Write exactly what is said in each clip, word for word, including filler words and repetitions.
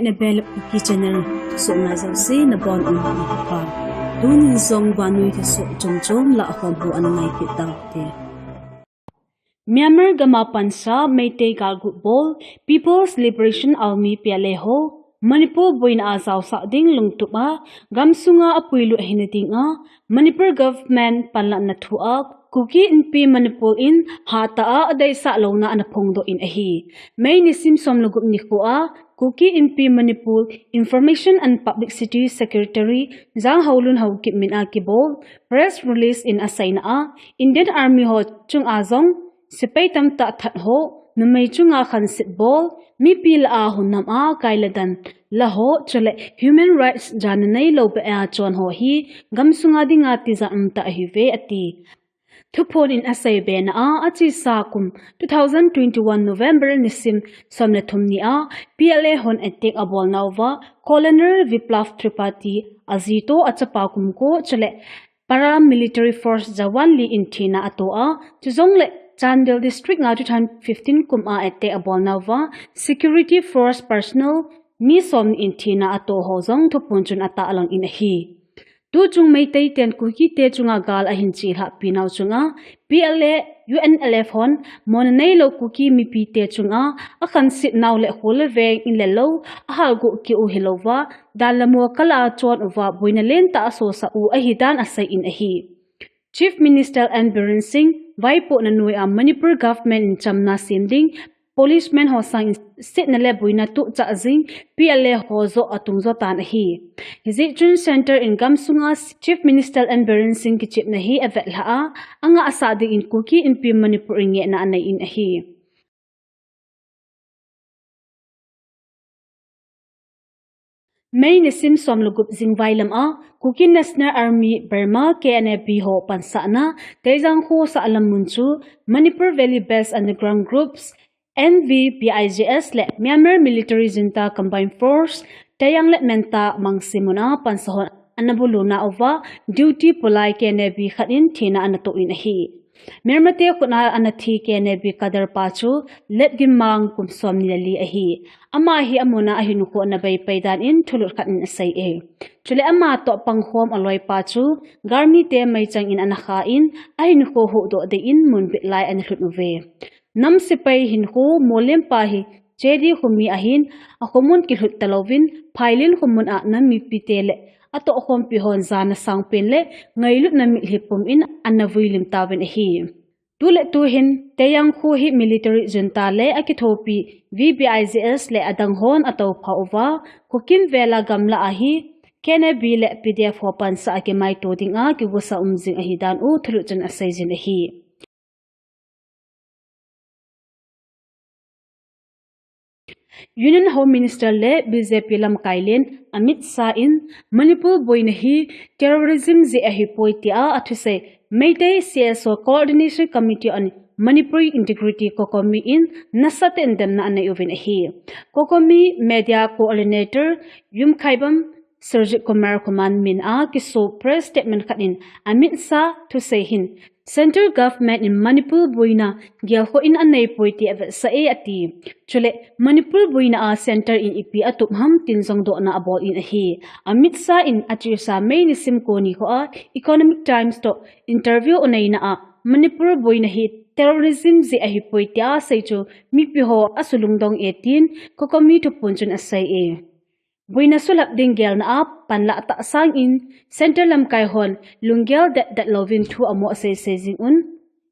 N B L Kuki Channel thusoh ngai jouse nabonun nikho pha. Tunin jong vannoi thusoh chomchom lah khom ho ana ngai kit taute. Myanmar gam a pansa Meitei galguh bol People's Liberation Army, P L A ho Manipur boina a jaosah ding lungtup a, gamsunga apuilut ahina dinga Manipur government panlahna thu a Kuki Inpi Manipur in hatah a adeisah louna ana phongdoh in ahi. May nisim som le gup nikho a Kuki Inpi Manipur Information and Publicity Secretary Janghaolun Haokip min a kibol press release in aseina a, Indian Army ho chunga jong sepai tamtah that ho, numei chunga khanset bol, mipi lah a hunnam a kai le dan la ho, chule human rights jana neilou beh a chon ho hi gamsunga dinga tijat umtah ahiuve ati. Thuphon in asei bena a, achesa kum two thousand twenty-one November nisim som le thum ni a P L A hon attack abolnauva Colonel Biplab Tripathi aji toh achapa kumko chule paramilitary force jawan li in thina ato a, chujongle Chandel district a two thousand fifteen kum a attack abolnauva security force personnel mi somni in thina ato ho jong thuphon chun atahlang in ahi. Tuchung Meitei ten Kuki te chunga gal ahin chelhahpi nau chunga P L A U N L F hon mona neilou Kuki mipi te chunga akhanset nau le kho le veng in le lou ahalgoh kit u hilouva, dan le mo kal a chon uva boina lentah asosah u ahidan asei in ahi. Chief Minister N Biren Singh vaipohna noiya Manipur government in chamna sem ding, policeman ho sangin setna le boina tuchah jing P L A ho joh atung jo tan ahi. Hijeh chun Centre in gamsunga Chief Minister N Biren Singh kichepna hi avetlhah a, angahsah dingin Kuki Inpi Manipur in ngehna anei in ahi. May nisim som le gup jingvai lam a Kuki National Army Burma, K N A B ho pansahna Teijang khosah lam mun chu Manipur Valley Based Underground Groups, M V B I G S le Myanmar Military Junta Combined Force, Teijang le Mynta mangse mun a pansa hon ana buluna uva duty polai K N A B khat in thina ana toh in ahi. Myanmar te khut a ana thi K N A B cadre pa chu Letgin Mang kum somni le li ahi. Ama hi amun a ahinkho ana beipai dan in thulut khat in asei e. Chule ama toh pangkhom aloipa chu galmi te meichang in ana kha in ahinkho huhdoh ding in munbit lai ana lhut uve. Nam sepai hinkho molempa hi Chedi khomi ahin, akhomun kilhut talouvin, Phailin khomun a nam mipite le atohkhompi hon jana sangpen le ngailutna mitlhi pum in ana vuilim tauvin ahi. Tule tuhin Teijang kho hi military junta le akithopi V B I G S le adang hon atoupha uva, khokimvel a gamla a hi K N A B le P D F ho pansah a kimaito dinga kigosah um jing ahidan u thulut chun aseijin ahi. Union Home Minister le B J P lamkai len Amit Shah in Manipur boina hi terrorism jeh ahipoi tia athusei Meitei C S O Coordination Committee on Manipuri Integrity, COCOMI in nasatah in demna anei uvin ahi. COCOMI Media Coordinator Yumkhaibam Surjit Kumar Khuman min a kiso press statement khat in Amit Shah thusei hin Central Government in Manipur boina gelkhoh in aneipoi ti avetsah e ati. Chule Manipur boina a Centre in ipi atup ham tin jong dohna abol in ahi. Amit Shah in achesa May nisim ko nikho a Economic Times toh interview aneina a Manipur boina hi terrorism jeh ahipoi tia asei chu mipi ho asulungdong e tin COCOMI thuphon chun asei e. Boina sulhap ding gelna a panlah tah sangin Centre lamkai hon lunggel detdet louvin thu amo seisei jing un.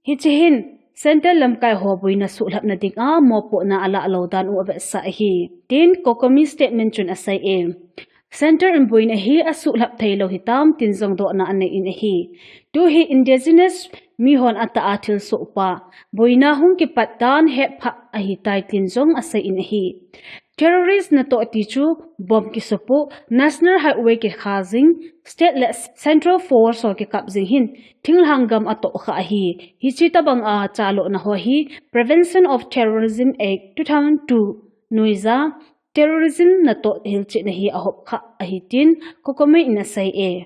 Hiche hin Centre lamkai ho boina suhlhapna dinga mopohna alah lou dan u avetsah ahi, tin COCOMI statement chun asei e. Centre in boina hi asuhlhap theilou hitam tin jong dohna anei in ahi. Tuhi indigenous mihon atah a thilsoh pa boina hung kipat dan hetphah ahitai tin jong asei in ahi. Terrorist natoh ti chu bomb kisupoh, National Highway kikha jing, State le Central Force ho kikap jing hin thinglhang gam atohkha ahi. Hiche tobang a chalona ho hi Prevention of Terrorism Act two thousand two noija terrorism natoh hilchetna hi ahopkha ahi tin COCOMI in asei e.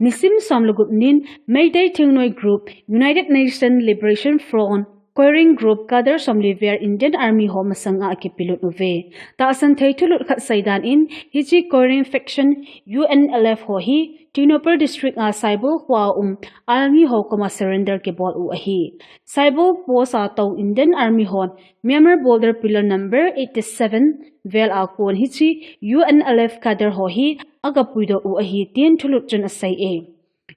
Nisim som le gup nin Meitei thingnoi group United Nation Liberation Front, Koiring Group cadre somli vel Indian Army ho masanga akipelut uve. Tahsan thei thulut khat seidan in, hiche Koiring faction U N L F ho hi Tengnoupal District a Saibol khoa um Army ho koma surrender kibol u ahi. Saibol post a tou Indian Army hon Myanmar Border Pillar number eighty-seven vel a kon hiche U N L F cadre ho hi agapuidoh u ahi tin thulut chun asei e.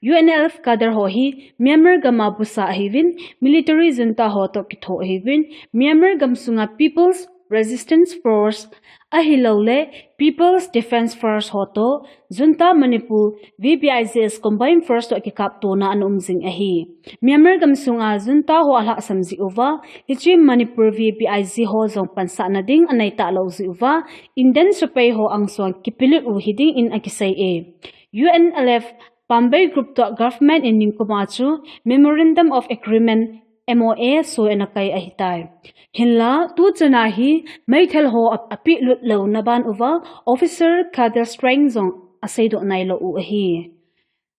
U N L F cadre ho hi Myanmar gam a busa ahiuvin, military junta ho toh kitho ahiuvin, Myanmar gam sunga People's Resistance Force ahilouleh People's Defence Force ho toh, junta Manipur V B I G S Combined Force toh kikaptona ana um jing ahi. Myanmar gam sunga junta ho alhahsam jeh uva, hiche Manipur V B I G ho jong pansahna ding anei talou jeh uva, Indian sepai ho angsung kipelut u hiding in akisei e. U N L F Pambei Group toh government in ningkuma chu Memorandum of Agreement, M O A, soi ana kai ahitai. Hinla, tuchana hi meithal ho a, apelut louna ban uva, officer cadre strength jong aseidoh nailou u ahi.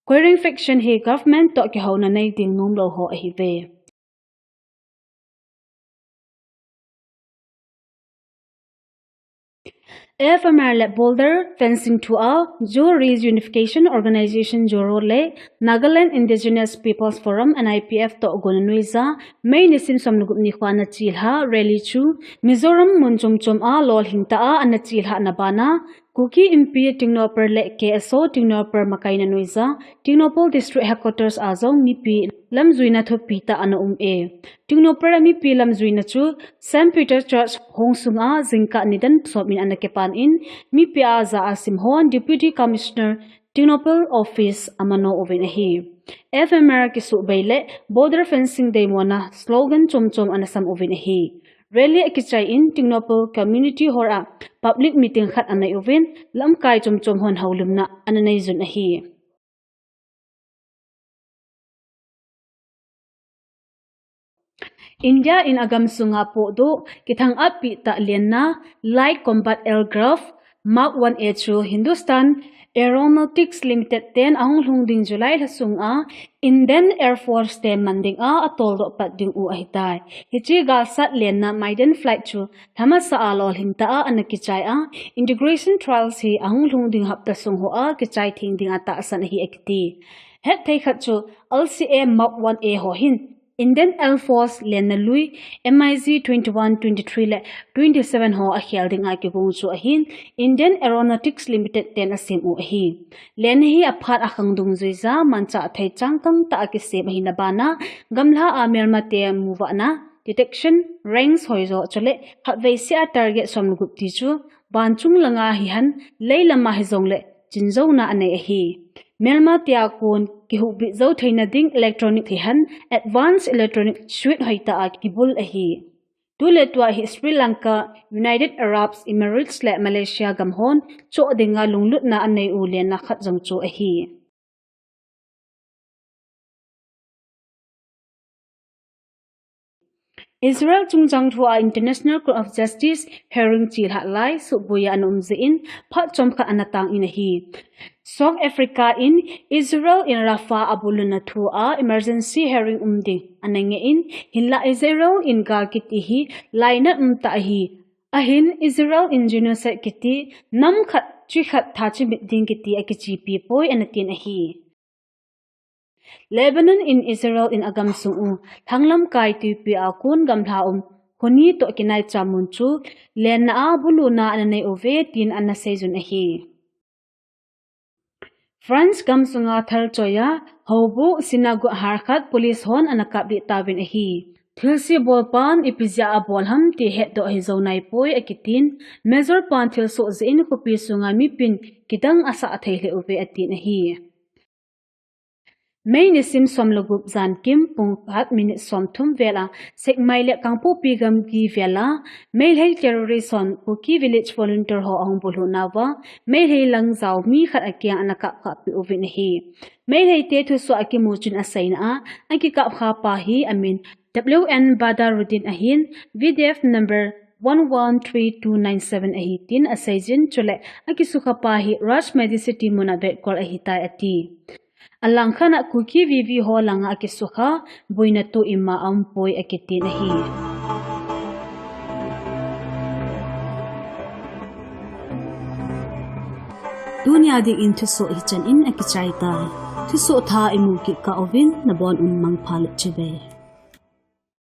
Koiring faction hi government toh kihouna nei ding nomlou ho ahiuve. F M R le border fencing thua Zo Reunification Organization, Zoro le Nagaland Indigenous Peoples Forum, N I P F toh gonna nuija May nisim som le gup nikho ana chelha rally chu Mizoram mun chom chom a lolhing tah a ana chelhahna bana Kuki Inpi Tengnoupal le K S O Tengnoupal makaina nuija Tengnoupal District Headquarters a jong mipi lamjuina thupi tah ana um e. Tengnoupal a mipi lamjuina chu Saint Peter Church hong sunga jingkah nidan som in ana kipan in, mipi a ja a sim hon Deputy Commissioner Tengnoupal Office amano uvin ahi. F M R kisuhbei le border fencing deimona slogan chom chom ana sam uvin ahi. Rally akichai in Tengnoupal Community Hall a public meeting khat anei uvin, lamkai chom chom hon houlimna ana neijun ahi. India in agam sunga podoh kithang-at pi tah lenna Light Combat Aircraft Mark one A chu Hindustan Aeronautics Limited ten ahung lhung ding July lha sunga Indian Air Force te man dinga atoldoh pat ding u ahitai. Hiche galsat lenna maiden flight chu lhamasa a lolhing tah a ana kichai a, integration trials hi ahung lhung ding hapta sung hoa kichai theng dinga tahsan ahi akiti. Hetthei khat chu L C A Mark one A ho hin Indian Air Force lenna lui M I G twenty-one, twenty-three le twenty-seven ho akhel dinga kigong chu ahin, Indian Aeronautics Limited ten asem u ahi. Lenna hi aphat akhang dungjuija manchah thei changkang tah a kisem ahina bana, gamla a melmate muvahna, detection, range hoijo chule khatvei sea target som le gup ti chu vanchung langa hihen, leilama hijongle chinjouna anei ahi. Melmate a kon kihuhbit jou theina ding electronic hihen, advanced electronic suite hoitah a kibul ahi. Tuletua hi Sri Lanka, United Arab Emirates le Malaysia gam hon choh dinga lunglutna anei u lenna khat jong chu ahi. Israel chungchang thua International Court of Justice hearing chelhah lai suhboiya ana um jeh in phat chomkhat ana tang in ahi. South Africa in Israel in Rafah abulhuna thua emergency hearing um ding ana ngeh in, hinla Israel in gal kiti hi lainat umtah ahi. Ahin Israel in genocide kiti, nam khat, chi khat tha chimit ding kiti akichepi poi ana tin ahi. Lebanon in Israel in agam sung u lhanglamkai twipi a kon gamla um khoni toh kinaicha mun chu lenna a buluna ana nei uve tin ana seijun ahi. France gam sunga thalchoiya houbu synagogue har khat police hon ana kaplih tauvin ahi. Thilse bolpan ipi jeh a abol ham ti hetdoh hijou naipoi akitin, major pan thilsoh jeh in khopi sunga mipin kidang asah thei lheh uve atin ahi. May nisim som le gup jan kim pung khat minute som thum vel a Sekmai le Kangpokpi gamgi vel a Meitei terrorist hon Kuki Village Volunteer ho ahung bulhu nauva Meitei lang jao mi khat akiang ana kapkhahpi uvin ahi. Meitei te thusoh a kimu chun aseina a, akikapkha pa hi amin W N Badarudin ahin, V D F number one one three two nine seven ahi tin aseijin, chule akisukha pa hi Raj Medicity mun a vetkol ahitai ati. Alangkhat a Kuki V V ho langa akisukha, boina toh ima aumpoi akitin ahi. Tunia dingin thusoh hichan in akichai tai. Thusoh thah imu kit kah uvin nabon un mangpha le chibai.